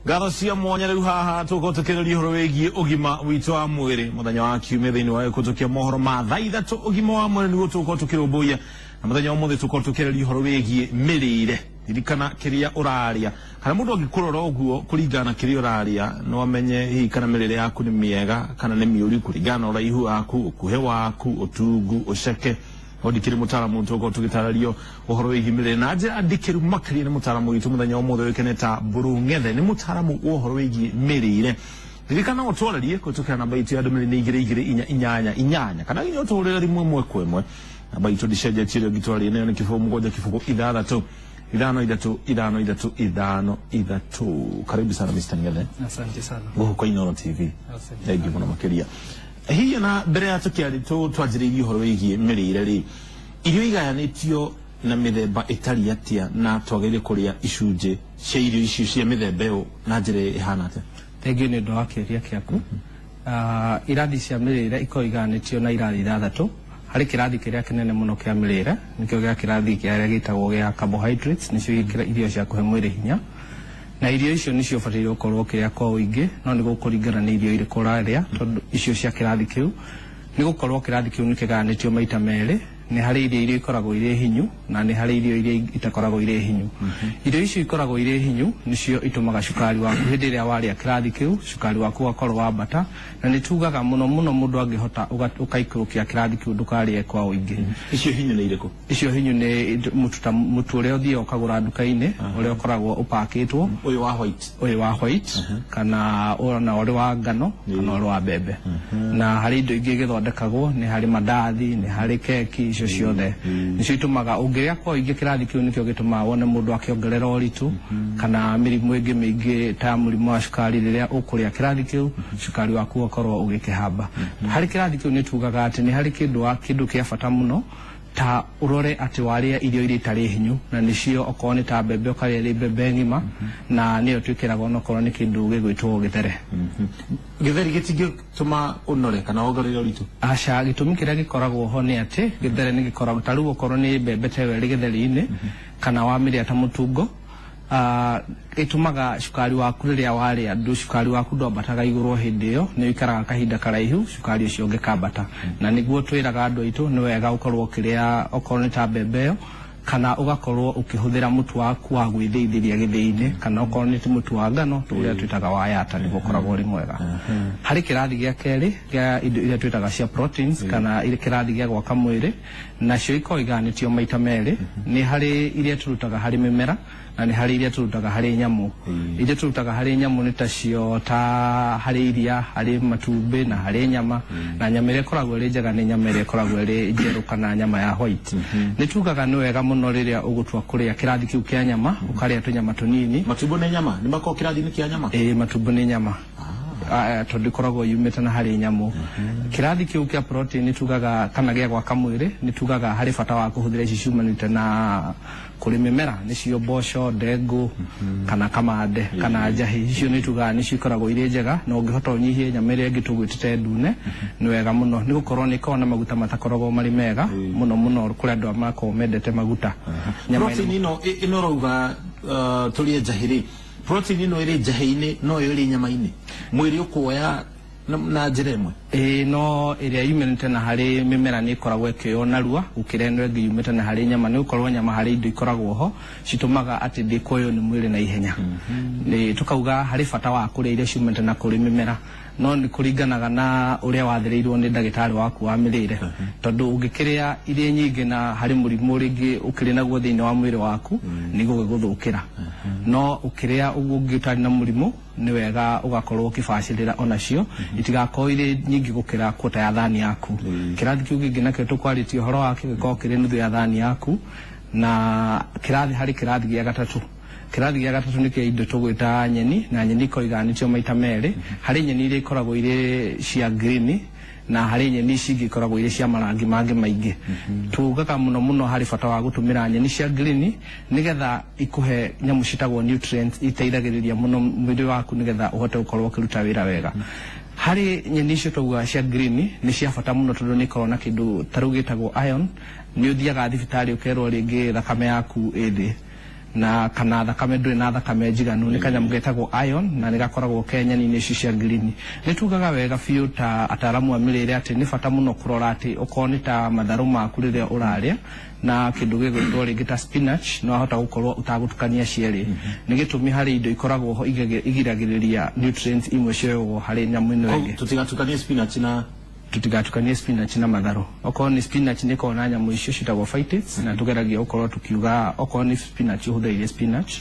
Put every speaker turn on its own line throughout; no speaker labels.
Ngatho cia mwanya. Rĩu haha tũgũkorwo tũkĩarĩria ũhoro wĩgiĩ ũgima witũ wa mwĩrĩ mũthenya wa kiumia thĩinĩ wa gĩkũtũ kĩa mohoro ma thaa 3. Ũgima wa mwĩrĩ nĩguo tũgũkorwo tũkĩrũmbũiya, na mũthenya wa ũmũthĩ tũgũkorwo tũkĩarĩria ũhoro wĩgiĩ mĩrĩre. Ririkana kĩrĩa ũrarĩa, kana mũndũ angĩkũrora ũguo kũringana na kĩrĩa ũrarĩa, no amenye hihi kana mĩrĩre yaku nĩ mĩega kana nĩ mĩũru, kũringana na ũraihu waku, ũkuhĩ waku, ũtungu, ũceke. No ndikĩrĩ mũtaaramu, tũgũkorwo tũgĩtarĩrio ũhoro wĩgiĩ mĩrĩre na njĩra ndikĩru makĩria nĩ mũtaaramu witũ mũthenya wa ũmũthĩ ũĩkaine ta Mbũrũ Ng'ethe, nĩ mũtaaramu wa ũhoro wĩgiĩ mĩrĩre. Ririkana ũtwarĩrie kũhĩtũkĩra namba itũ ya ndũmĩrĩri nĩ 22488, kana nginya ũtũhũrĩre thimũ ĩmwe kwa ĩmwe. Namba itũ ndĩcenjetie, ĩrĩa ũngĩtwarĩria nayo nĩ 0706 535353. Karibu sana, Mr. Ng'ethe.
Asante sana.
Gũkũ kwa Inooro TV.
Asante.
Thank you mũno makĩria. Hihi na mbere ya tũkĩarĩ twanjĩrĩirie ũhoro wĩgiĩ mĩrĩre rĩ, irio igayanĩtio na mĩthemba ĩtariĩ atĩa, na twagĩrĩire kũrĩa icunjĩ cia irio icio cia mĩthemba ĩyo na njĩra ĩhana atĩa?
Thengiũ nĩ ũndũ wa kĩũria kĩaku. Irathi cia mĩrĩre ikoragwo igayanĩtio na irathi ithathatũ. Harĩ kĩrathi kĩrĩa kĩnene mũno kĩa mĩrĩre, nĩkĩo gĩa kĩrathi kĩrĩa gĩtagwo gĩa carbohydrates, nĩcio irio cia kũhe mwĩrĩ hinya, na irio icio nĩcio ũbataire gũkorwo ũkĩrĩa kwa ũingĩ, no nĩ gũkũringana nĩ irio irĩkũ ũrarĩa, tondũ icio cia kĩrathi kĩu, nĩ gũkorwo kĩrathi kĩu nĩ kĩgayanĩtio maita merĩ. Nĩ harĩ irio iria ikoragwo irĩ hinyu na nĩ harĩ irio iria itakoragwo irĩ hinyu. Irio icio ikoragwo irĩ hinyu nĩcio itũmaga cukari waku, hĩndĩ ĩrĩa warĩa kĩrathi kĩu, cukari waku ũgakorwo wambata, na nĩ tugaga mũno mũno mũndũ angĩhota ũkaikũrũkia kĩrathi kĩu, ndũkarĩe kwa ũingĩ.
Icio hinyu nĩ irĩkũ?
Icio hinyu nĩ mũtu, ta mũtu ũrĩa ũthiaga ũkagũra nduka-inĩ, ũrĩa ũkoragwo ũpakĩtwo.
Ũyũ wa white?
Ũyũ wa white, kana ona ũrĩ wa ngano kana ũrĩ wa mbembe. Na harĩ indo ingĩ igĩthondekagwo, nĩ harĩ mandathi, nĩ harĩ keki, icio ciothe nĩcio itũmaga ũngĩrĩa kwa ũingĩ kĩrathi kĩu, nĩkĩo gĩtũmaga wone mũndũ akĩongerera ũritũ kana mĩrimũ ĩngĩ mĩingĩ ta mũrimũ wa cukari. Rĩrĩa ũkũrĩa kĩrathi kĩu, cukari waku ũgakorwo ũgĩkĩhamba. Harĩ kĩrathi kĩu nĩ tugaga atĩ nĩ harĩ kĩndũ wa kĩndũ kĩa bata mũno, ta ũrore atĩ warĩa irio iria itarĩ hinyu, na nĩcio okorwo nĩ ta mbembe, ũkarĩa ĩrĩ mbembe ng'ima, na nĩyo twĩkĩraga onokorwo nĩ kĩndũ gĩgwĩtwo gĩthere.
Gĩtheri gĩtingĩtũma ũnore kana wongerere ũritũ?
Aca, gĩtũmi kĩrĩa gĩkoragwo ho nĩ atĩ gĩthere nĩ gĩkoragwo, ta rĩu okorwo nĩ mbembe ta ĩyo ĩrĩ gĩtheri-inĩ kana wamĩrĩa ta mũtungo, ĩtũmaga cukari waku, rĩrĩa warĩa ndũ, cukari waku ndwambataga igũrũ o hĩndĩ ĩyo, nĩ ũikaraga kahinda karaihu cukari ũcio ũngĩkambata. Na nĩguo twĩraga andũ aitũ nĩ wega ũkorwo ũkĩrĩa okorwo nĩ ta mbembe ĩyo, kana ũgakorwo ũkĩhũthĩra mũtu waku wa gwĩthĩithĩria gĩthĩi-inĩ, kana okorwo nĩ mũtu wa ngano ũrĩa twĩtaga wa yata, nĩguo ũkoragwo ũrĩ mwega. Harĩ kĩrathi gĩa kerĩ kĩa indo iria twĩtaga cia proteins, kana irĩ kĩrathi gĩa gwaka mwĩrĩ, nacio ikoragwo igayanĩtio maita merĩ. Nĩ harĩ iria tũrutaga harĩ mĩmera na nĩ harĩ iria tũrutaga harĩ nyamũ. Iria tũrutaga harĩ nyamũ nĩ tacio ta harĩ iria, harĩ matumbĩ na harĩ nyama. Na nyama ĩrĩa ĩkoragwo ĩrĩ njega nĩ nyama ĩrĩa ĩkoragwo ĩrĩ njerũ kana nyama ya white. Nĩ tugaga nĩ wega mũno rĩrĩa ũgũtua kũrĩa kĩrathi kĩu kĩa nyama, ũkarĩa tũnyama tũnini.
Matumbo nĩ nyama? Nĩ makoragwo kĩrathi-inĩ kĩa nyama?
Ĩĩ, matumbo nĩ nyama. Tondũ ĩkoragwo yumĩte na harĩ nyamũ. Kĩrathi kĩu kĩa protein nĩ tugaga, kana gĩa gwaka mwĩrĩ, nĩ tugaga harĩ bata wa kũhũthĩra ici ciumanĩte na kũrĩ mĩmera, nĩcio mboco, ndengũ kana kamande kana njahĩ. Icio nĩ tugaga nĩcio ikoragwo irĩ njega, na ũngĩhota ũnyihie nyama ĩrĩa ĩngĩ tũgwĩtĩte ndune, nĩ wega mũno, nĩ gũkorwo nĩ ĩkoragwo na maguta matakoragwo marĩ mega mũno mũno kũrĩ andũ arĩa makoragwo mendete maguta. Nyama
Protein ĩno ĩrauga tũrĩe njahĩ rĩ, protein ĩno ĩrĩ njahĩ-inĩ no ĩyo ĩrĩ nyama-inĩ, mwĩrĩ ũkuoya na njĩra ĩmwe?
Ĩĩ, no ĩrĩa yumanĩte na harĩ mĩmera nĩ ĩkoragwo ĩkĩoywo narua gũkĩra ĩno ĩngĩ yumĩte na harĩ nyama, nĩ gũkorwo nyama harĩ indo ikoragwo ho citũmaga atĩ ndĩkuoywo nĩ mwĩrĩ na ihenya. Nĩ tukauga harĩ bata wa kũrĩa iria ciumĩte na kũrĩ mĩmera, no nĩ kũringanaga na ũrĩa wathĩrĩirwo nĩ ndagĩtarĩ waku wa mĩrĩre, tondũ ũngĩkĩrĩa iria nyingĩ na harĩ mũrimũ rĩngĩ ũkĩrĩ naguo thĩinĩ wa mwĩrĩ waku, nĩ gũgĩgũthũkĩra. No ũkĩrĩa ũguo ũngĩ ũtarĩ na mũrimũ, nĩ wega ũgakorwo ũkĩbacĩrĩra onacio itigakorwo irĩ nyingĩ gũkĩra quota ya thani yaku. Kĩrathi kĩu kĩngĩ nakĩo tũkwarĩtie ũhoro wakĩo gĩkoragwo kĩrĩ nuthu ya thani yaku. Na kĩrathi, harĩ kĩrathi gĩa gatatũ. Kĩrathi gĩa gatatũ nĩ kĩa indo tũgwĩta nyeni, na nyeni ikoragwo igayanĩtio maita merĩ. Harĩ nyeni iria ikoragwo irĩ cia green na harĩ nyeni ici ingĩ ikoragwo irĩ cia marangi mangĩ maingĩ. Tugaga mũno mũno harĩ bata wa gũtũmĩra nyeni cia green, nĩgetha ikũhe nyamũ citagwo nutrients iteithagĩrĩria mũno mwĩrĩ waku, nĩgetha ũhote gũkorwo ũkĩruta wĩra wega. Harĩ nyeni icio taugaga cia green nĩ cia bata mũno, tondũ nĩ ikoragwo na kĩndũ ta rĩu gĩtagwo iron. Nĩ ũthiaga thibitarĩ ũkerwo rĩngĩ thakame yaku ĩ thĩ. Na kana thakame ndũrĩ na thakame njiganu nĩ kanyamũ getagwo iron na nĩ gakoragwo ke nyeni-inĩ ici cia green. Nĩ tugaga wega biũ ta ataaramu a mĩrĩre atĩ nĩ bata mũno kũrora atĩ okorwo nĩ ta matharũ maku rĩrĩa ũrarĩa na kĩndũ gĩgwĩtwo rĩngĩ ta spinach no wahota gũkorwo ũtagũtukania cierĩ. Nĩ gĩtũmi harĩ indo ikoragwo ho igiragĩrĩria nutrients imwe cioyagwo harĩ nyamũ ĩno ĩngĩ.
Tũtigatukanie spinach na
tutigatukanie spinach na matharũ. Okorwo nĩ spinach nĩ ĩkoragwo na nyamũ icio ciĩtagwo phytates na tũgeragia gũkorwo tukiuga okorwo nĩ spinach ũhũthĩre spinach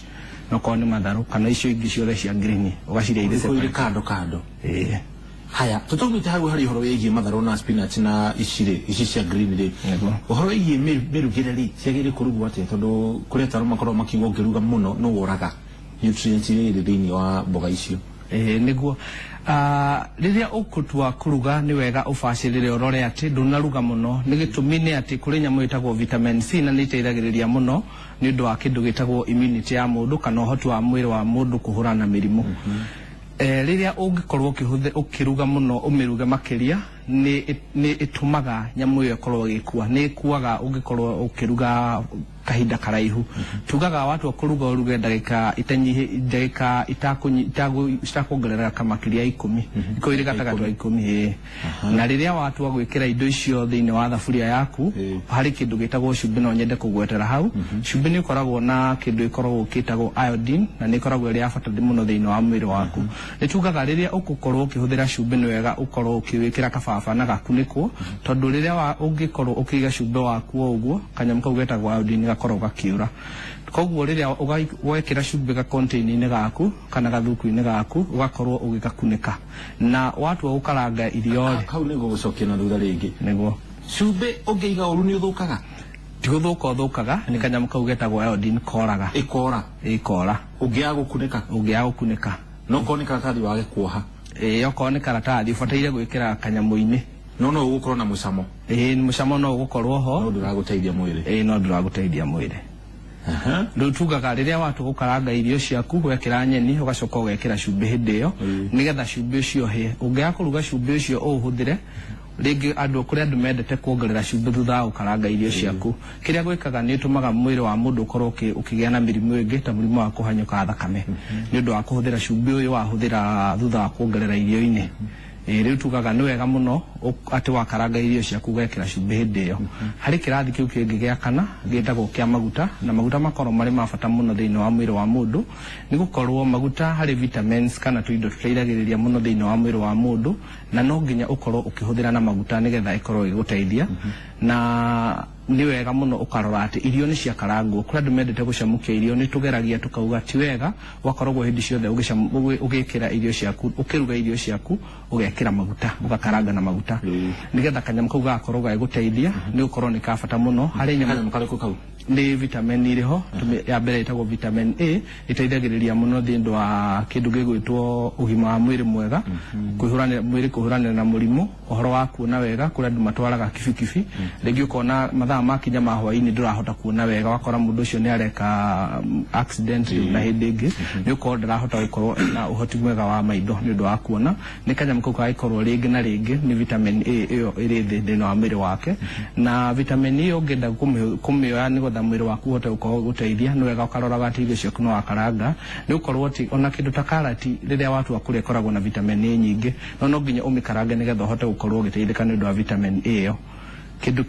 na okorwo nĩ matharũ kana icio ingĩ ciothe cia green ũgacirĩa irĩ
irĩ
separate.
kando kando.
Ĩĩ.
Haya, tutaumĩte hau harĩ ũhoro wĩgiĩ matharũ na spinach na ici rĩ, ici cia green rĩ.
Nĩguo.
Ũhoro wĩgiĩ mĩrugĩre rĩ, ciagĩrĩire kũrugwo atĩa? Tondũ kũrĩ ataaramu makoragwo makiuga ũngĩruga mũno nĩ woraga nutrients iria irĩ thĩinĩ wa mboga icio.
Ĩĩ nĩguo. Rĩrĩa ũgũtua kũruga nĩ wega ũbacĩrĩre ũrore atĩ ndũnaruga mũno. Nĩ gĩtũmi nĩ atĩ kũrĩ nyamũ ĩtagwo vitamin C na nĩ ĩteithagĩrĩria mũno nĩ ũndũ wa kĩndũ gĩtagwo immunity ya mũndũ kana ũhoti wa mwĩrĩ wa mũndũ kũhũrana na mĩrimũ. Rĩrĩa ũngĩkorwo ũkĩruga mũno ũmĩruge makĩria nĩ ĩtũmaga nyamũ ĩyo ĩkorwo ĩgĩkua. Nĩ ĩkuaga ũngĩkorwo ũkĩruga kahinda karaihu. Tugaga watua kũruga ũruge ndagĩka ndagĩka itakuongerereka makĩria 10. Ikorwo irĩ gatagatĩ wa 10 ĩĩ. Na rĩrĩa watua gwĩkĩra indo icio thĩinĩ wa thaburia yaku harĩ kĩndũ gĩtagwo cumbĩ no nyende kũgwetera hau. Cumbĩ nĩ ũkoragwo na kĩndũ gĩkoragwo gĩtagwo iodine na nĩ ĩkoragwo ĩrĩ ya bata mũno thĩinĩ wa mwĩrĩ waku. Nĩ tugaga rĩrĩa ũgũkorwo ũkĩhũthĩra cumbĩ nĩ wega ũkorwo ũkĩwĩkĩra kababa na gakunĩkwo tondũ rĩrĩa ũngĩkorwo ũkĩiga cumbĩ waku o ũguo kanyamũ kau getagwo iodine gakoragwo gakiura. Koguo rĩrĩa wekĩra cumbĩ ga container-inĩ gaku kana gathuku-inĩ gaku ũgakorwo ũgĩgakunĩka na watua gũkaranga irio rĩ
Hau nĩ ngũgũcokia na thutha rĩngĩ.
Nĩguo.
Cumbĩ ũngĩiga ũru nĩ ũthũkaga?
Ti gũthũka ũthũkaga, nĩ kanyamũ kau getagwo iodine koraga.
Ĩkora.
Ĩkora.
Ũngĩaga gũkunĩka?
Ũngĩaga gũkunĩka.
No okorwo nĩ karatathi wage kuoha.
Ĩĩ okorwo nĩ karatathi ũbataire gwĩkĩra kanyamũ-inĩ.
No no ũgũkorwo na mũcamo.
Ĩĩ mũcamo no ũgũkorwo ho.
No ndũragũteithia mwĩrĩ.
Ĩĩ no ndũragũteithia mwĩrĩ. Rĩu tugaga rĩrĩa watua gũkaranga irio ciaku wekĩra nyeni ũgacoka ũgekĩra cumbĩ hĩndĩ ĩyo nĩgetha cumbĩ ũcio ũhĩe. Ũngĩaga kũruga cumbĩ ũcio ũũhũthĩre rĩngĩ andũ kũrĩ andũ mendete kuongerera cumbĩ thutha wa gũkaranga irio ciaku. Kĩrĩa gwĩkaga nĩ ĩtũmaga mwĩrĩ wa mũndũ ũkorwo ũkĩgĩa na mĩrimũ ĩngĩ ta mũrimũ wa kũhanyũka thakame nĩ ũndũ wa kũhũthĩra cumbĩ ũyũ wahũthĩra thutha wa kuongerera irio-inĩ. Rĩu tugaga nĩ wega mũno atĩ wakaranga irio ciaku ũgekĩra cumbĩ hĩndĩ ĩyo. Harĩ kĩrathi kĩu kĩngĩ gĩa kana gĩtagwo kĩa maguta na maguta makorwo marĩ ma bata mũno thĩinĩ wa mwĩrĩ wa mũndũ nĩ gũkorwo maguta harĩ vitamins kana tũindo tũteithagĩrĩria mũno thĩinĩ wa mwĩrĩ wa mũndũ na no nginya ũkorwo ũkĩhũthĩra na maguta nĩgetha ĩkorwo ĩgĩgũteithia. Na nĩ wega mũno ũkarora atĩ irio nĩ ciakarangwo. Kũrĩ andũ mendete gũcamũkia irio nĩ tũgeragia tũkauga ti wega ũgakoragwo hĩndĩ ciothe ũgĩkĩra irio ciaku ũkĩruga irio ciaku ũgekĩra maguta ũgakaranga na maguta nĩgetha kanyamũ kau gagakorwo gagĩgũteithia nĩ gũkorwo nĩ ka bata mũno harĩ nyamũ.
Kanyamũ karĩkũ kau?
Nĩ vitamin ĩrĩ ho. Ya mbere ĩtagwo vitamin A ĩteithagĩrĩria mũno thĩinĩ wa kĩndũ gĩgwĩtwo ũgima wa mwĩrĩ mwega, kwĩhũranĩra mwĩrĩ kũhũranĩra na mũrimũ, ũhoro wa kuona wega. Kũrĩ andũ matwaraga kibikibi rĩngĩ ũkona mathaa makinya ma hwaĩ-inĩ ndũrahota kuona wega wakora mũndũ ũcio nĩ areka accident na hĩndĩ ĩngĩ nĩ ũkorwo ndarahota gũkorwo na ũhoti mwega wa maitho nĩ ũndũ wa kuona. Nĩ kanyamũ kau kagĩkorwo rĩngĩ na rĩngĩ nĩ vitamin A ĩyo ĩrĩ thĩ thĩinĩ wa mwĩrĩ wake. Na vitamin A ũngĩenda kũmĩoya nĩgetha mwĩrĩ waku ũhote gũkorwo ũgĩgũteithia nĩ wega ũkaroraga atĩ irio ciaku no wakaranga nĩ gũkorwo atĩ ona kĩndũ ta karati rĩrĩa watua kũrĩa ĩkoragwo na vitamin A nyingĩ no nginya ũmĩkarange nĩgetha ũhote gũkorwo ũgĩteithĩka nĩ ũndũ wa vitamin A ĩyo. Kĩndũ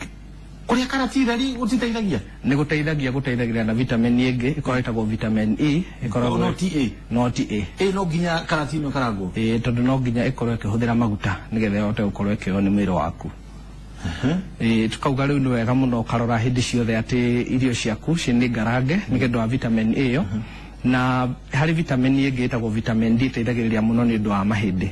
Kũrĩa karati theri gũtiteithagia?
Nĩ gũteithagia, gũteithagĩrĩria na vitamin ĩngĩ ĩkoragwo ĩtagwo vitamin E ĩkoragwo
No ti A.
No ti A.
Ĩ no nginya karati ĩno ĩkarangwo?
Ĩ tondũ no nginya ĩkorwo ĩkĩhũthĩra maguta nĩgetha ĩhote gũkorwo ĩkĩoywo nĩ mwĩrĩ waku. Tukauga rĩu nĩ wega mũno ũkarora hĩndĩ ciothe atĩ irio ciaku nĩ ngarange nĩgetha wa vitamin A ĩyo. Na harĩ vitamin ĩngĩ ĩtagwo vitamin D ĩteithagĩrĩria mũno nĩ ũndũ wa mahĩndĩ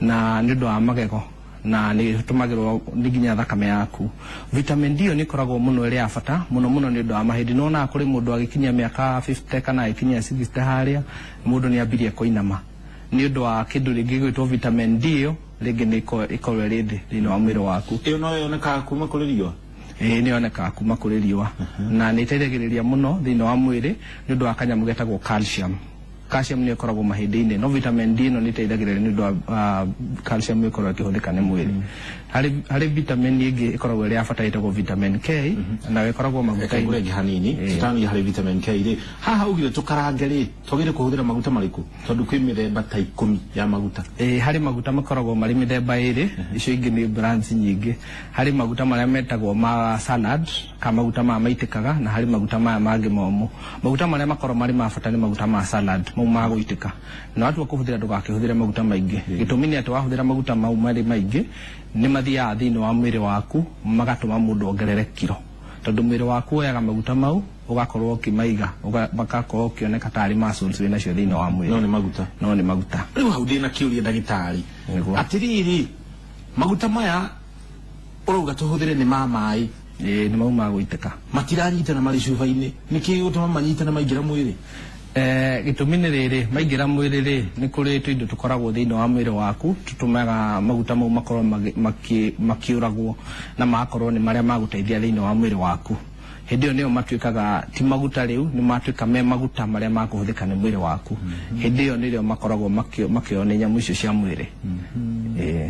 na nĩ ũndũ wa magego na nĩ ĩtũmagĩrwo nĩ nginya thakame yaku. Vitamin D ĩyo nĩ ĩkoragwo mũno ĩrĩ ya bata mũno mũno nĩ ũndũ wa mahĩndĩ. Nĩ wonaga kũrĩ mũndũ agĩkinyia mĩaka 50 kana agĩkinyia 60 harĩa mũndũ nĩ ambirie kũinama nĩ ũndũ wa kĩndũ rĩngĩ gĩgwĩtwo vitamin D ĩyo rĩngĩ nĩ ĩkorwo ĩrĩ thĩ thĩinĩ wa mwĩrĩ waku.
Ĩyo no yonekaga kuma kũrĩ riũa?
Ĩĩ nĩ yonekaga kuma kũrĩ riũa na nĩ ĩteithagĩrĩria mũno thĩinĩ wa mwĩrĩ nĩ ũndũ wa kanyamũ getagwo calcium. Calcium nĩ ĩkoragwo mahĩndĩ-inĩ no vitamin D ĩno nĩ ĩteithagĩrĩria nĩ ũndũ wa calcium ĩkorwo ĩkĩhũthĩka nĩ mwĩrĩ. Harĩ vitamin ĩngĩ ĩkoragwo ĩrĩ ya bata ĩtagwo vitamin K, nayo ĩkoragwo maguta-inĩ.
Ngũrenge hanini tutania harĩ vitamin K rĩ, haha ugire tũkarange rĩ, twagĩrĩire kũhũthĩra maguta marĩkũ? Tondũ kwĩ mĩthemba ta 10 ya maguta.
Harĩ maguta makoragwo marĩ mĩthemba ĩrĩ, icio ingĩ nĩ brands nyingĩ. Harĩ maguta marĩa metagwo ma salad, kana maguta maya maitĩkaga, na harĩ maguta maya mangĩ momũ. Maguta marĩa makoragwo marĩ ma bata nĩ maguta ma salad, mau ma gũitĩka. Na watua kũhũthĩra ndũgakĩhũthĩre maguta maingĩ. Gĩtũmi nĩ atĩ wahũthĩra maguta mau marĩ maingĩ, nĩ mathiaga thĩinĩ wa mwĩrĩ waku, magatũma mũndũ ongerere kiro. Tondũ mwĩrĩ waku woyaga maguta mau, ũgakorwo ũkĩmaiga, magakorwo ũkĩoneka tarĩ muscles wĩ nacio thĩinĩ wa mwĩrĩ.
No nĩ maguta.
No nĩ maguta.
Rĩu hau ndĩna kĩũria ndagĩtarĩ. Atĩrĩrĩ, maguta maya ũrauga tũhũthĩre nĩ ma maĩ.
Nĩ mau ma gũitĩka.
Matiranyitana marĩ cuba-inĩ. Nĩkĩ gĩgũtũma manyitane maingĩra mwĩrĩ?
Gĩtũmi nĩ rĩrĩ, maingĩra mwĩrĩ rĩ, nĩ kũrĩ tũindo tũkoragwo thĩinĩ wa mwĩrĩ waku, tũtũmaga maguta mau makorwo makĩũragwo na magakorwo nĩ marĩa magũteithia thĩinĩ wa mwĩrĩ waku. Hĩndĩ ĩyo nĩyo matuĩkaga ti maguta rĩu, nĩ matuĩka me maguta marĩa makũhũthĩka nĩ mwĩrĩ waku. Hĩndĩ ĩyo nĩrĩo makoragwo makĩoywo nĩ nyamũ icio cia mwĩrĩ.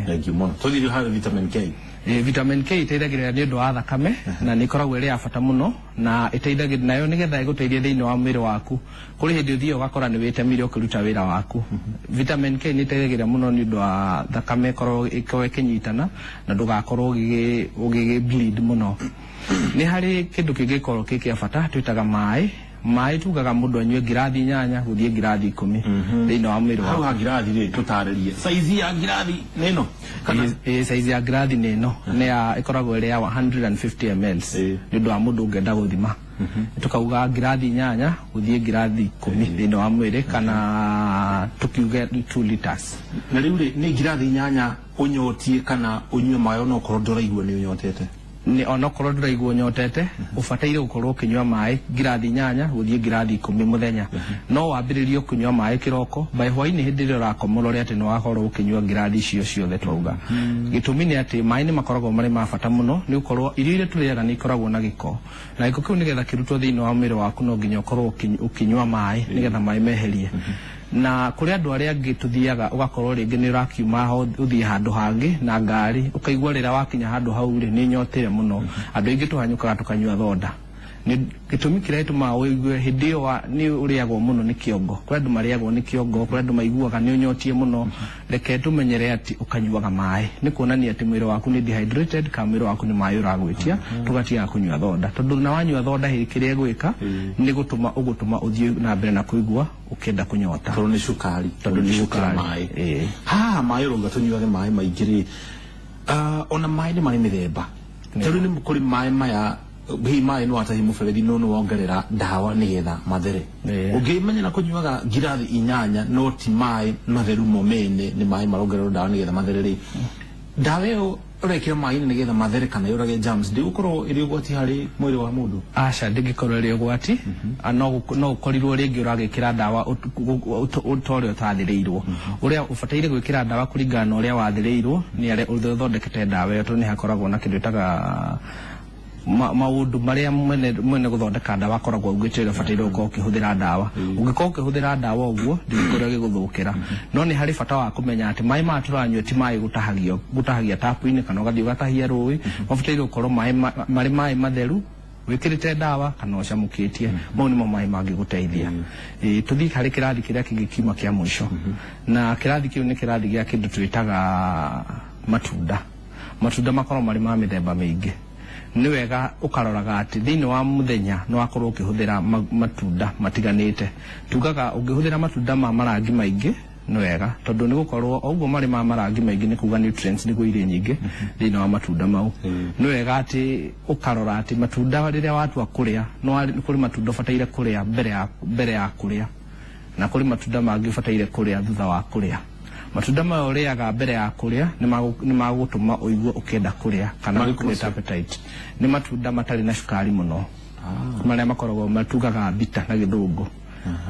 Thank you mũno. Tũthiĩ rĩu harĩ vitamin K.
Vitamin K ĩteithagĩrĩria nĩ ũndũ wa thakame, na nĩ ĩkoragwo ĩrĩ ya bata mũno, na ĩteithagĩrĩria nayo nĩgetha ĩgũteithie thĩinĩ wa mwĩrĩ waku. Kũrĩ hĩndĩ ũthiaga ũgakora nĩ wĩtemire ũkĩruta wĩra waku. Vitamin K nĩ ĩteithagĩrĩria mũno nĩ ũndũ wa thakame ĩkorwo ĩkĩnyitana na ndũgakorwo ũgĩ bleed mũno. Nĩ harĩ kĩndũ kĩngĩkorwo kĩ kĩa bata twĩtaga maĩ. Maĩ tugaga mũndũ anyue ngirathi 8 gũthiĩ ngirathi 10 thĩinĩ wa mwĩrĩ
waku. Hau ha ngirathi rĩ, tũtarĩrie saizi ya ngirathi nĩ ĩno?
Saizi ya ngirathi nĩ ĩno, nĩ ya ĩkoragwo ĩrĩ ya 150 ml nĩ ũndũ wa mũndũ ũngĩenda gũthima. Tukauga ngirathi 8 gũthiĩ ngirathi 10 thĩinĩ wa mwĩrĩ, kana tukiuge 2 liters.
Na rĩu rĩ, nĩ ngirathi 8 ũnyotie kana ũnyue maĩ onokorwo ndũraigua nĩ ũnyotete?
Nĩ onokorwo ndũraigua ũnyotete, ũbataire gũkorwo ũkĩnyua maĩ ngirathi 8 gũthiĩ ngirathi 10 mũthenya. No wambĩrĩrie kũnyua maĩ kĩroko, by hwaĩ-inĩ hĩndĩ ĩrĩa ũrakoma ũrore atĩ nĩ wakorwo ũkĩnyua ngirathi icio ciothe twauga. Gĩtũmi nĩ atĩ maĩ nĩ makoragwo marĩ ma bata mũno, nĩ gũkorwo irio iria tũrĩaga nĩ ikoragwo na gĩko. Na gĩko kĩu nĩgetha kĩrutwo thĩinĩ wa mwĩrĩ waku no nginya ũkorwo ũkĩnyua maĩ nĩgetha maĩ meherie. Na kũrĩ andũ arĩa angĩ tũthiaga ũgakorwo rĩngĩ nĩ ũrakiuma ho ũthiĩ handũ hangĩ na ngari, ũkaigua rĩrĩa wakinya handũ hau rĩ, nĩ nyotire mũno. Andũ aingĩ tũhanyũkaga tũkanyua thonda. Nĩ gĩtũmi kĩrĩa gĩtũmaga ũigue hĩndĩ ĩyo nĩ ũrĩagwo mũno nĩ kĩongo. Kũrĩ andũ marĩagwo nĩ kĩongo, kũrĩ andũ maiguaga nĩ ũnyotie mũno. Reke tũmenyere atĩ ũkanyuaga maĩ, nĩ kuonania atĩ mwĩrĩ waku nĩ dehydrated, kana mwĩrĩ waku nĩ maĩ ũragwĩtia, tũgatiga kũnyua thonda. Tondũ na wanyua thonda hĩndĩ kĩrĩa ĩgwĩka nĩ gũtũma ũgũtũma ũthiĩ na mbere na kũigua ũkĩenda kũnyota.
Tondũ nĩ cukari.
Tondũ nĩ cukari.
Haha maĩ ũrauga tũnyuage maĩ maingĩ rĩ, ona maĩ nĩ marĩ mĩthemba. Tondũ nĩ kũrĩ maĩ maya, hihi maĩ nĩ watahi mũberethi no nĩ wongerera ndawa nĩgetha mathere. Ũngĩmenya na kũnyuaga ngirathi 8 no ti maĩ matheru mo mene, nĩ maĩ marongererwo ndawa nĩgetha mathere rĩ, ndawa ĩyo ũrekĩra maĩ-inĩ nĩgetha mathere kana yũrage germs, ndĩgũkorwo ĩrĩ ũgwati harĩ mwĩrĩ wa mũndũ?
Aca, ndĩngĩkorwo ĩrĩ ũgwati. No ũkorirwo rĩngĩ ũragĩkĩra ndawa ta ũrĩa ũtathĩrĩirwo. Ũrĩa ũbataire gwĩkĩra ndawa kũringana na ũrĩa wathĩrĩirwo nĩ arĩa ũthondekete ndawa ĩyo, tondũ nĩ hakoragwo na kĩndũ ĩtaga maũndũ marĩa mwene gũthondeka ndawa akoragwo augĩte ũrĩa ũbataire gũkorwo ũkĩhũthĩra ndawa. Ũngĩkorwo ũkĩhũthĩra ndawa ũguo, ndĩngĩkorwo ĩgĩgũthũkĩra. No nĩ harĩ bata wa kũmenya atĩ maĩ maya tũranyua ti maĩ gũtahagia tapu-inĩ kana ũgathiĩ ũgatahia rũĩ. Mabataire gũkorwo marĩ maĩ matheru, wĩkĩrĩte ndawa kana ũcamũkĩtie. Mau nĩmo maĩ mangĩgũteithia. Tũthiĩ harĩ kĩrathi kĩrĩa kĩngĩ kiuma kĩa mũico. Na kĩrathi kĩu nĩ kĩrathi gĩa kĩndũ twĩtaga matunda. Matunda makoragwo marĩ ma mĩthemba mĩingĩ. Nĩ wega ũkaroraga atĩ thĩinĩ wa mũthenya nĩ wakorwo ũkĩhũthĩra matunda matiganĩte. Tugaga ũngĩhũthĩra matunda ma marangi maingĩ nĩ wega, tondũ nĩ gũkorwo o ũguo marĩ ma marangi maingĩ nĩ kuga nutrients nĩguo irĩ nyingĩ thĩinĩ wa matunda mau. Nĩ wega atĩ ũkarora atĩ matunda rĩrĩa watua kũrĩa, no kũrĩ matunda ũbataire kũrĩa mbere ya kũrĩa, na kũrĩ matunda mangĩ ũbataire kũrĩa thutha wa kũrĩa. Matunda maya ũrĩaga mbere ya kũrĩa nĩ magũtũma ũigue ũkĩenda kũrĩa kana create appetite. Nĩ matunda matarĩ na cukari mũno, marĩa makoragwo matugaga bitter na gĩthũngũ.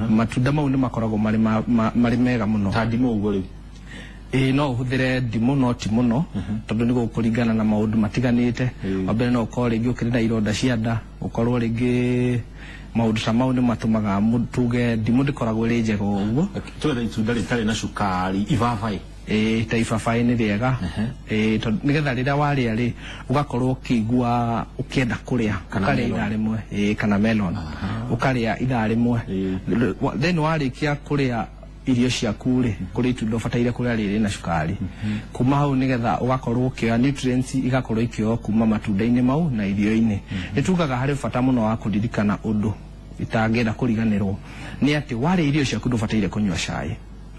Matunda mau nĩ makoragwo marĩ mega mũno.
Ta ndimũ ũguo rĩu?
No ũhũthĩre ndimũ no ti mũno, tondũ nĩ gũkũringana na maũndũ matiganĩte. Wa mbere no ũkorwo rĩngĩ ũkĩrĩ na ironda cia nda, ũkorwo rĩngĩ maũndũ ta mau nĩ matũmaga tuge ndimũ ndĩkoragwo ĩrĩ njega ũguo.
Twethe itunda rĩtarĩ na cukari, ibabaĩ.
Ĩĩ, ta ibabaĩ nĩ rĩega. Ĩĩ, tondũ nĩgetha rĩrĩa warĩa rĩ, ũgakorwo ũkĩigua ũkĩenda kũrĩa.
Kana
Ũkarĩa
melon.
ithaa rĩmwe. Ĩĩ, kana melon. Ũkarĩa ithaa rĩmwe. Then warĩkia kũrĩa irio ciaku rĩ, kũrĩ itunda ũbataire kũrĩa rĩrĩ na cukari. Kuma hau nĩgetha ũgakorwo ũkĩoya nutrients igakorwo ikĩoywo kuma matunda-inĩ mau na irio-inĩ. Nĩ tugaga harĩ bata mũno wa kũririkana ũndũ itangĩenda kũriganĩrwo nĩ atĩ warĩa irio ciaku ndũbataire kũnyua cai.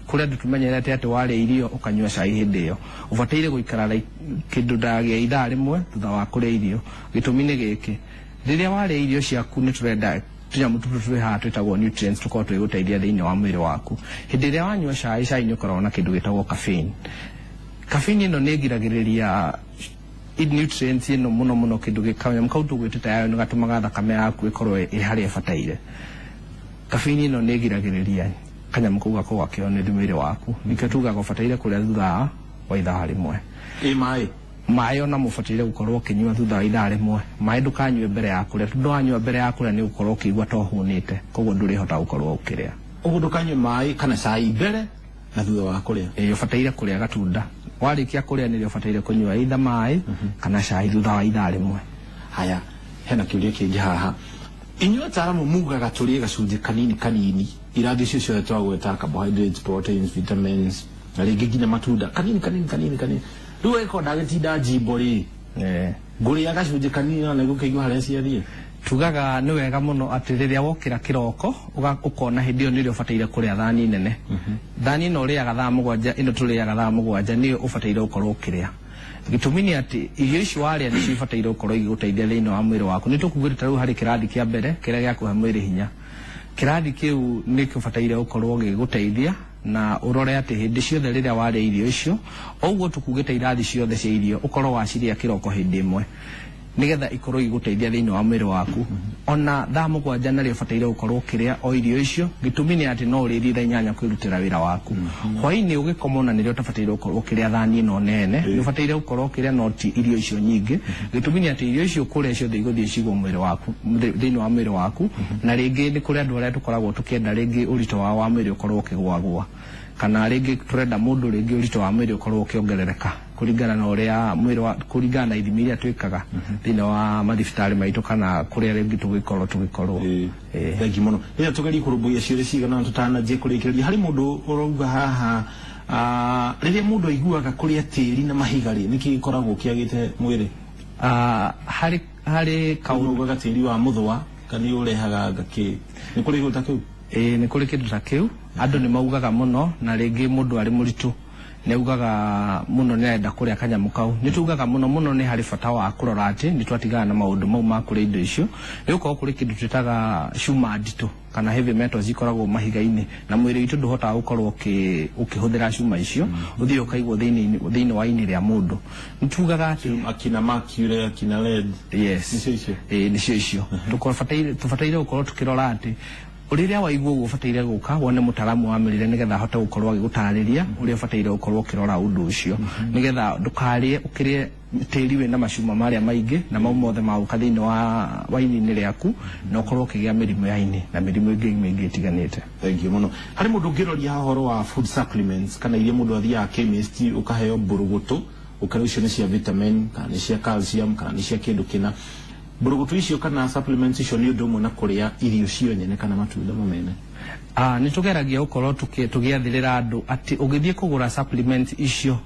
Kũrĩ andũ tũmenyerete atĩ warĩa irio ũkanyua cai hĩndĩ ĩyo. Ũbataire gũikara kĩndũ ndagĩa ithaa rĩmwe thutha wa kũrĩa irio. Gĩtũmi nĩ gĩkĩ, rĩrĩa warĩa irio ciaku nĩ tũrenda tũnyamũ tũtũ twĩ haha twĩtagwo nutrients tũkorwo tũgĩgũteithia thĩinĩ wa mwĩrĩ waku. Hĩndĩ ĩrĩa wanyua cai, cai nĩ ũkoragwo na kĩndũ gĩtagwo caffeine. Caffeine ĩno nĩ ĩgiragĩrĩria nutrients ĩno mũno mũno, kĩndũ kanyamũ kau tũgwĩtĩte iron gatũmaga thakame yaku ĩkorwo ĩ harĩa ĩbataire. Caffeine ĩno nĩ ĩgiragĩrĩria kanyamũ kau gakorwo gakĩoywo nĩ mwĩrĩ waku. Nĩkĩo tugaga ũbataire kũrĩa thutha wa ithaa rĩmwe.
Ĩ maĩ?
Maĩ ona mũbataire gũkorwo ũkĩnyua thutha wa ithaa rĩmwe. Maĩ ndũkanyue mbere ya kũrĩa, tondũ wanyua mbere ya kũrĩa nĩ ũgũkorwo ũkĩigua ta ũhũnĩte, koguo ndũrĩhota gũkorwo ũkĩrĩa.
Ũguo ndũkanyue maĩ kana cai mbere na thutha wa kũrĩa?
Ĩĩ, ũbataire kũrĩa gatunda. Warĩkia kũrĩa nĩrĩo ũbataire kũnyua either maĩ kana cai thutha wa ithaa rĩmwe.
Haya, hena kĩũria kĩngĩ haha. Inyuĩ ataaramu mugaga tũrĩe gacunjĩ kanini kanini, irathi icio ciothe twagweta, carbohydrates, proteins, vitamins, na rĩngĩ nginya matunda, kanini kanini kanini kanini. Rĩu angĩkorwo ndagĩtinda njimbo rĩ, ngũrĩa gacunjĩ kanini na nĩngũkĩigua harĩa ciathiĩ?
Tugaga nĩ wega mũno atĩ rĩrĩa wokĩra kĩroko, ũkona hĩndĩ ĩyo nĩrĩo ũbataire kũrĩa thani nene. Thani ĩno ũrĩaga thaa mũgwanja, ĩno tũrĩaga thaa mũgwanja, nĩyo ũbataire gũkorwo ũkĩrĩa. Gĩtũmi nĩ atĩ irio ici warĩa nĩcio ibataire gũkorwo igĩgũteithia thĩinĩ wa mwĩrĩ waku. Nĩ tũkugĩte ta rĩu harĩ kĩrathi kĩa mbere kĩrĩa gĩa kũhe mwĩrĩ hinya. Kĩrathi kĩu nĩ kĩbataire gũkorwo gĩgĩgũteithia na ũrore atĩ hĩndĩ ciothe rĩrĩa warĩa irio icio, o ũguo tũkugĩte irathi ciothe cia irio ũkorwo waciria kĩroko hĩndĩ ĩmwe, nĩgetha ikorwo igĩgũteithia thĩinĩ wa mwĩrĩ waku. Ona thaa mũgwanja narĩo ũbataire gũkorwo ũkĩrĩa o irio icio, gĩtũmi nĩ atĩ no ũrĩthiĩ thaa inyanya kwĩrutĩra wĩra waku. Hwaĩ-inĩ ũgĩkoma ona nĩrĩo ũtabataire gũkorwo ũkĩrĩa thani ĩno nene, nĩ ũbataire gũkorwo ũkĩrĩa no ti irio icio nyingĩ. Gĩtũmi nĩ atĩ irio icio ũkũrĩa ciothe igũthiĩ cigwo mwĩrĩ waku, thĩinĩ wa mwĩrĩ waku, na rĩngĩ nĩ kũrĩ andũ arĩa tũkoragwo tũkĩenda rĩngĩ ũritũ wao wa mwĩrĩ ũkorwo ũkĩgũagũa, kana rĩngĩ tũrenda mũndũ rĩngĩ ũritũ wa mwĩrĩ ũkorwo ũkĩongerereka kũringana na ũrĩa mwĩrĩ wa, kũringana na ithimi iria twĩkaga thĩinĩ wa mathibitarĩ maitũ kana kũrĩa rĩngĩ tũgĩkorwo tũgĩkorwo.
Thank you mũno. Rĩrĩa tũgerie kũrũmbũiya ciũria cigana ũna tũtananjia kũrĩkĩrĩria, harĩ mũndũ ũrauga haha, rĩrĩa mũndũ aiguaga kũrĩa tĩri na mahiga rĩ, nĩkĩ gĩkoragwo kĩagĩte mwĩrĩ?
Harĩ kaũndũ
Ugaga tĩri wa mũthũa kana nĩ ũrehaga ngakĩ? Nĩ kũrĩ kĩndũ ta kĩu?
Ĩĩ, nĩ kũrĩ kĩndũ ta kĩu. Andũ nĩ maugaga mũno, na rĩngĩ mũndũ arĩ mũritũ nĩ augaga mũno nĩ arenda kũrĩa kanyamũ kau. Nĩ tugaga mũno mũno nĩ harĩ bata wa kũrora atĩ nĩ twatigana na maũndũ mau ma kũrĩa indo icio, nĩ gũkorwo kũrĩ kĩndũ twĩtaga cuma nditũ kana heavy metals ikoragwo mahiga-inĩ, na mwĩrĩ witũ ndũhotaga gũkorwo ũkĩhũthĩra cuma icio, ũthiĩ ũkaigwo thĩinĩ wa ini rĩa mũndũ. Nĩ tugaga atĩ
akina mercury, akina lead.
Yes.
Nĩcio icio?
Ĩĩ, nĩcio icio. Tũbataire gũkorwo tũkĩrora atĩ rĩrĩa waigua ũguo ũbataire gũka wone mũtaaramu wa mĩrĩre nĩgetha ahote gũkorwo agĩgũtarĩria ũrĩa ũbataire gũkorwo ũkĩrora ũndũ ũcio, nĩgetha ndũkarĩe ũkĩrĩe tĩri wĩna macuma marĩa maingĩ na mau mothe magũka thĩinĩ wa ini-inĩ rĩaku, na ũkorwo ũkĩgĩa mĩrimũ ya ini na mĩrimũ ĩngĩ mĩingĩ ĩtiganĩte.
Thank you mũno. Harĩ mũndũ ũngĩroria haha ũhoro wa food supplements, kana iria mũndũ athiaga chemist ũkaheo mbũrũgũtũ, ũkerwo icio nĩ cia vitamin kana nĩ cia calcium kana nĩ cia kĩndũ kĩna. Mbũrũgũtũ icio kana supplements icio nĩ ũndũ ũmwe na kũrĩa irio cio nyene kana matunda mo mene?
Nĩ tũgeragia gũkorwo tũgĩathĩrĩra andũ atĩ ũgĩthiĩ kũgũra supplements icio,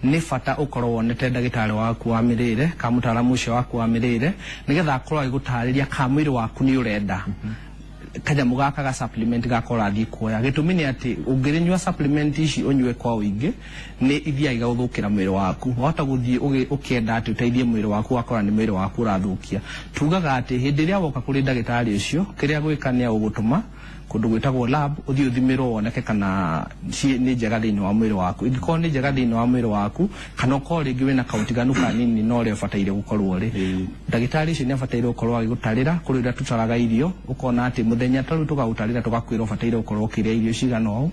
nĩ bata ũkorwo wonete ndagĩtarĩ waku wa mĩrĩre kana mũtaaramu ũcio waku wa mĩrĩre, nĩgetha akorwo agĩgũtarĩria kana mwĩrĩ waku nĩ ũrenda kanyamũ gaka ga supplement gaka ũrathiĩ kuoya. Gĩtũmi nĩ atĩ ũngĩrĩnyua supplement ici ũnyue kwa ũingĩ, nĩ ithiaga igagũthũkĩra mwĩrĩ waku. Wahota gũthiĩ ũkĩenda atĩ ũteithie mwĩrĩ waku, ũgakora nĩ mwĩrĩ waku ũrathũkia. Tugaga atĩ hĩndĩ ĩrĩa woka kũrĩ ndagĩtarĩ ũcio, kĩrĩa gwĩka nĩ agũgũtũma kũndũ gwĩtagwo lab, ũthiĩ ũthimĩrwo woneke kana nĩ njega thĩinĩ wa mwĩrĩ waku. Ingĩkorwo nĩ njega thĩinĩ wa mwĩrĩ waku, kana ũkorwo rĩngĩ wĩna kaũtiganu kanini na ũrĩa ũbataire gũkorwo ũrĩ, ndagĩtarĩ ũcio nĩ abataire gũkorwo agĩgũtarĩra. Kũrĩ ũrĩa tũtaraga irio, ũkona atĩ mũthenya ta rĩu tũgagũtarĩra tũgakwĩra ũbataire gũkorwo ũkĩrĩa irio cigana ũũ,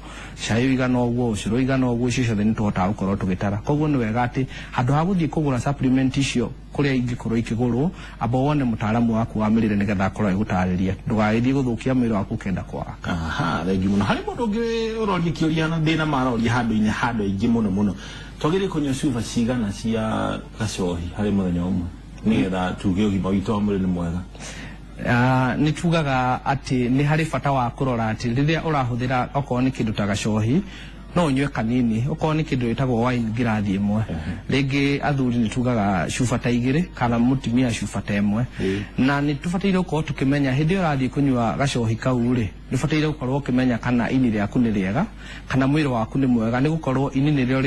cai ũigana ũguo, ũcũrũ ũigana ũguo, icio ciothe nĩ tũhotaga gũkorwo tũgĩtara. Koguo nĩ wega atĩ handũ ha gũthiĩ kũgũra supplement icio kũrĩa ingĩkorwo ikĩgũrwo. Amba wone mũtaaramu waku wa mĩrĩre nĩgetha akorwo agĩgũtarĩria, ndũgagĩthiĩ gũthũkia mwĩrĩ waku ũkĩenda kwaga.
Aha, thengi mũno. Harĩ mũndũ ũngĩ ũroria kĩũria na ndĩna maroria handũ-inĩ handũ aingĩ mũno mũno, twagĩrĩire kũnyua cuba cigana cia gacohi harĩ mũthenya ũmwe nĩgetha tuge ũgima witũ wa mwĩrĩ nĩ mwega?
Nĩ tugaga atĩ nĩ harĩ bata wa kũrora atĩ rĩrĩa ũrahũthĩra okorwo nĩ kĩndũ ta gacohi, no ũnyue kanini. Okorwo nĩ kĩndũ gĩtagwo wine, ngirathi ĩmwe. Rĩngĩ athuri nĩ tugaga cuba ta 2, kana mũtumia cuba ta 1. Na nĩ tũbataire gũkorwo tũkĩmenya hĩndĩ ĩyo ũrathiĩ kũnyua gacohi kau rĩ, nĩ ũbataire gũkorwo ũkĩmenya kana ini rĩaku nĩ rĩega, kana mwĩrĩ waku nĩ mwega, nĩ gũkorwo ini nĩrĩo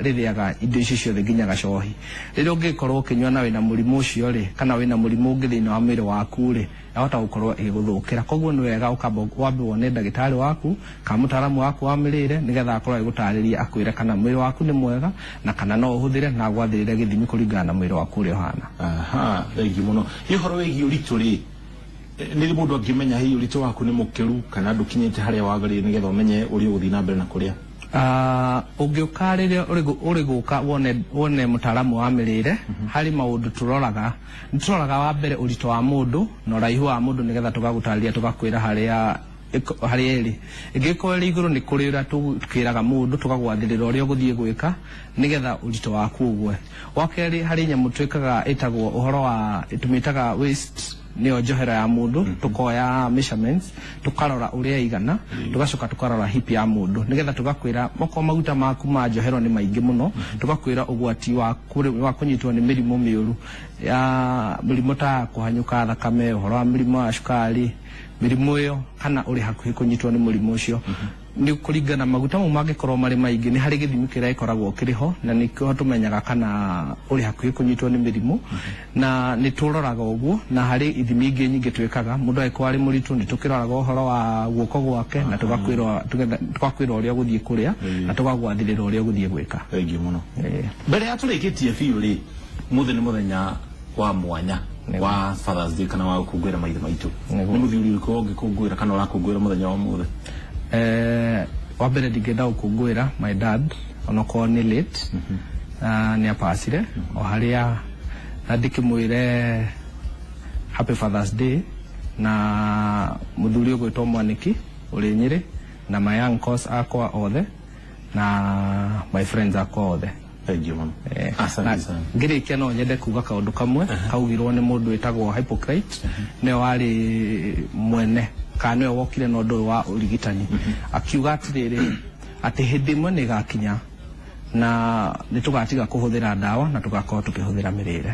rĩthĩaga indo icio ciothe nginya gacohi. Rĩrĩa ũngĩkorwo ũkĩnyua na wĩna mũrimũ ũcio rĩ, kana wĩna mũrimũ ũngĩ thĩinĩ wa mwĩrĩ waku rĩ, yahota gũkorwo ĩgĩgũthũkĩra. Koguo nĩ wega ũkamba wambe wone ndagĩtarĩ waku kana mũtaaramu waku wa mĩrĩre, nĩgetha akorwo agĩgũtarĩria, akwĩre kana mwĩrĩ waku nĩ mwega na kana no ũhũthĩre, na agwathĩrĩre gĩthimi kũringana na mwĩrĩ waku ũrĩa ũhana.
Aha, thengi mũno. Ĩ ũhoro wĩgiĩ ũritũ rĩ, nĩ rĩ mũndũ angĩmenya hihi ũritũ waku nĩ mũkĩru kana ndũkinyĩte harĩa wagĩrĩire, nĩgetha ũmenye ũrĩa ũgũthiĩ na mbere na kũrĩa?
Ũngĩũka rĩrĩa ũrĩ gũka wone mũtaaramu wa mĩrĩre, harĩ maũndũ tũroraga. Nĩ tũroraga wa mbere ũritũ wa mũndũ na ũraihu wa mũndũ, nĩgetha tũgagũtarĩria, tũgakwĩra harĩa ĩrĩ. Ĩngĩkorwo ĩrĩ igũrũ, nĩ kũrĩ ũrĩa tũkĩraga mũndũ, tũkagwathĩrĩra ũrĩa ũgũthiĩ gwĩka nĩgetha ũritũ waku ũgwe. Wa kerĩ, harĩ nyamũ twĩkaga ĩtagwo ũhoro wa tũmĩtaga waist, nĩyo njohero ya mũndũ. Tũkoya measurements, tũkarora ũrĩa igana, tũgacoka tũkarora hip ya mũndũ, nĩgetha tũgakwĩra okorwo maguta maku ma njohero nĩ maingĩ mũno, tũgakwĩra ũgwati wa kũnyitwo nĩ mĩrimũ mĩũru, ya mĩrimũ ta kũhanyũka thakame, ũhoro wa mĩrimũ ya cukari, mĩrimũ ĩyo, kana ũrĩ hakuhĩ kũnyitwo nĩ mũrimũ ũcio. Nĩ kũringana maguta mau mangĩkorwo marĩ maingĩ, nĩ harĩ gĩthimi kĩrĩa gĩkoragwo kĩrĩ ho, na nĩkĩo tũmenyaga kana ũrĩ hakuhĩ kũnyitwo nĩ mĩrimũ. Na nĩ tũroraga ũguo, na harĩ ithimi ingĩ nyingĩ twĩkaga. Mũndũ angĩkorwo arĩ mũritũ, nĩ tũkĩroraga ũhoro wa guoko gwake, na tũgakwĩra ũrĩa ũgũthiĩ kũrĩa, na tũgagwathĩrĩra ũrĩa ũgũthiĩ gwĩka.
Thengi mũno. Mbere ya tũrĩkĩtie biũ rĩ, mũthĩ nĩ mũthenya wa mwanya wa Father's Day, kana wa gũkũngũĩra maithe maitũ. Nĩ mũthuri ũrĩkũ ũngĩkũngũĩra kana ũrakũngũĩra mũthenya wa ũmũthĩ?
Wa mbere ndingĩenda gũkũngũĩra my dad, onokorwo nĩ late, nĩ apacire o harĩa, na ndĩkĩmwĩre happy Father's Day, na mũthuri ũgwĩtwo Mwanĩki ũrĩ Nyĩrĩ, na my uncles akwa othe, na my friends akwa othe.
Thengi mũno. Asante sana.
Ngĩrĩkia no nyende kuga kaũndũ kamwe kaugirwo nĩ mũndũ wĩtagwo Hippocrates, nĩwe warĩ mwene kana nĩwe wokire na ũndũ ũyũ wa ũrigitani. Akiuga atĩrĩrĩ, atĩ hĩndĩ ĩmwe nĩ ĩgakinya na nĩ tũgatiga kũhũthĩra ndawa na tũgakorwo tũkĩhũthĩra mĩrĩre.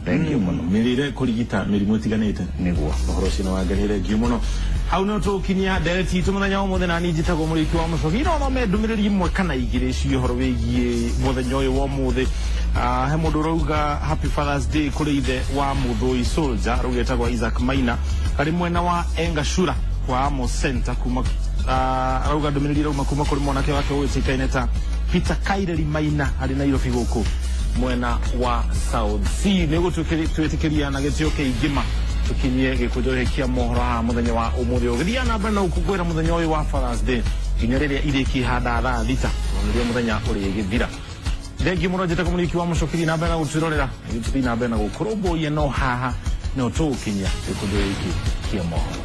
Thengiũ mũno.
Mĩrĩre kũrigita mĩrimũ ĩtiganĩte.
Nĩguo.
Ũhoro ũcio nĩ wangenire, thengiũ mũno. Hau no tũkinyia ndereti itũ mũthenya wa ũmũthĩ, na niĩ njĩtagwo Mũrĩki wa Mũcoki. No thome ndũmĩrĩri ĩmwe kana igĩrĩ ciĩ ũhoro wĩgiĩ mũthenya ũyũ wa ũmũthĩ. He mũndũ ũrauga happy Father's Day kũrĩ ithe wa Mũthũi Soldier, arauga Isaac Maina, arĩ mwena wa Engashura kwa Amos Center kuma. Arauga ndũmĩrĩri ĩrauma kuma kũrĩ mwanake wake ũgĩtĩkaine ta Peter Kaireri Maina, arĩ Nairobi gũkũ mwena wa South C. Nĩ gũtwĩtĩkĩria na gĩtĩo kĩingĩ ma tũkinyie gĩkũnjo gĩkĩ kĩa mohoro haha mũthenya wa ũmũthĩ, ũgĩthiaga na mbere na gũkũngũĩra mũthenya ũyũ wa Father's Day nginya rĩrĩa irĩkĩhanda thaa 6, nĩrĩo mũthenya ũrĩgĩthira. Thengiũ mũno. Njĩtagwo Mũrĩki wa Mũcokiri, na mbere na gũtwĩrorera, tũthiĩ na mbere na gũkũrũmbũiya, no haha no tũgũkinyia gĩkũnjo gĩkĩ kĩa mohoro.